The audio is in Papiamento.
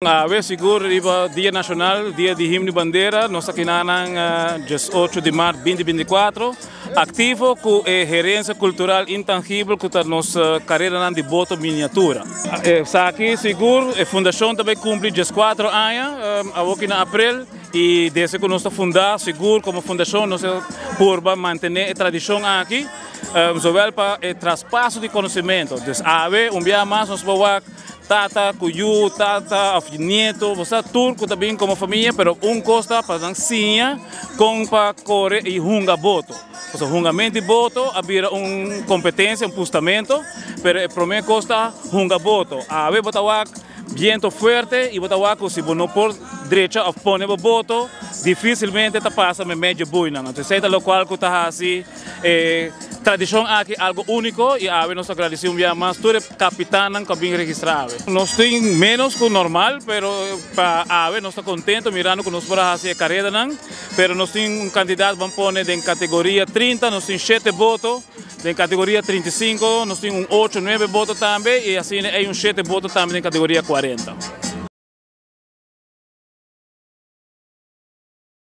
Awe sigur riba Dia Nacional, Dia di Himno y Bandera, nos aki na 18 di maart 2024, activo cu e herencia cultural intangibel cu ta nos carera di boto miniatura. Aki sigur, e fundacion tambe a cumpli 14 aña, aki na april, y desde cu nos a funda, sigur como fundacion, nos por mantene e tradicion aki, zowel pa e traspaso di conocimento. Anto, awe, un dia mas, nos por tata, cu yiu, tata, of nieto, bo tur cu tambe como famia, pero un cos ta pa siña con pa core y hunga boto. Osea, hungamento di boto, a bira un competencia, un pustamento, pero e prome cos ta hunga boto. Awe bo ta wak biento fuerte y bo ta wak si bo no por drecha of pone boto, dificilmente ta pasa meimei buinan. Anto, esey ta loke cu ta asina, tradicion aki algo unico y awe nos ta gradici un biaha mas tur capitan cu a bin registra. Nos tin menos cu normal, pero pa awe nos ta contento mirando cu nos por haci carera nan, pero nos tin un cantidad, ban pone, den categoria 30, nos tin 7 boto, den categoria 35, nos tin un 8, 9 boto tambe y asina e un 7 boto tambe den categoria 40.